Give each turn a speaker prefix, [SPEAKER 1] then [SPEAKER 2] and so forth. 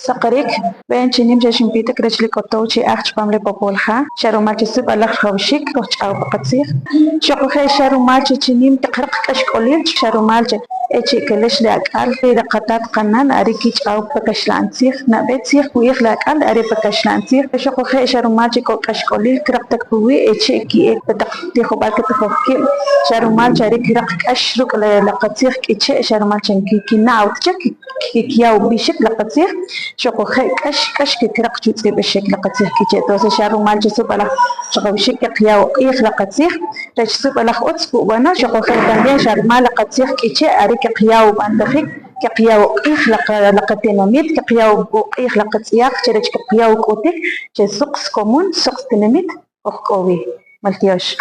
[SPEAKER 1] Saqarik, b'en chi nim che xinpitik rech le k'otow chi'aj chupam le Popol Ja, xa rumal che sib'alaj rajawxik kojch'aw pa qatzij. Xuquje' xa rumal che chi nim kqariq k'axk'olil, xa rumal che e chi' kelex le ak'al ri qatat qanan are kich'aw pa kaxla'n tzij, nab'e tzij ku'ij le ak'al are pa kaxla'n tzij, xuquje' xa rumal che k'o k'axk'olil kraq tak puwi' e chi' ki'ek pa taq tijob'al kitijoj kib', xa rumal che are kiraq k'ax ruk' le qatzij K'iche' xa rumal che kina'w ta chik. Kkiya ub'ixik la qatzij, xuquje' k'ax k'ax kkiraq chutz'ib'axik la qatzij K'iche'. Entonces xa rumal che sib'alaj rajawaxik kqaya uq'ij la qatzij rech sib'alaj utz kub'ano, xuquje' también xa rumal la qatzij K'iche' are kqaya ub'antajik, kqaya uq'ij la qatinamit, kqaya uq'ij la qatz'yaq che rech kqaya uk'utik che suqs komon, suqs tinamit oj k'o wi. Maltyox.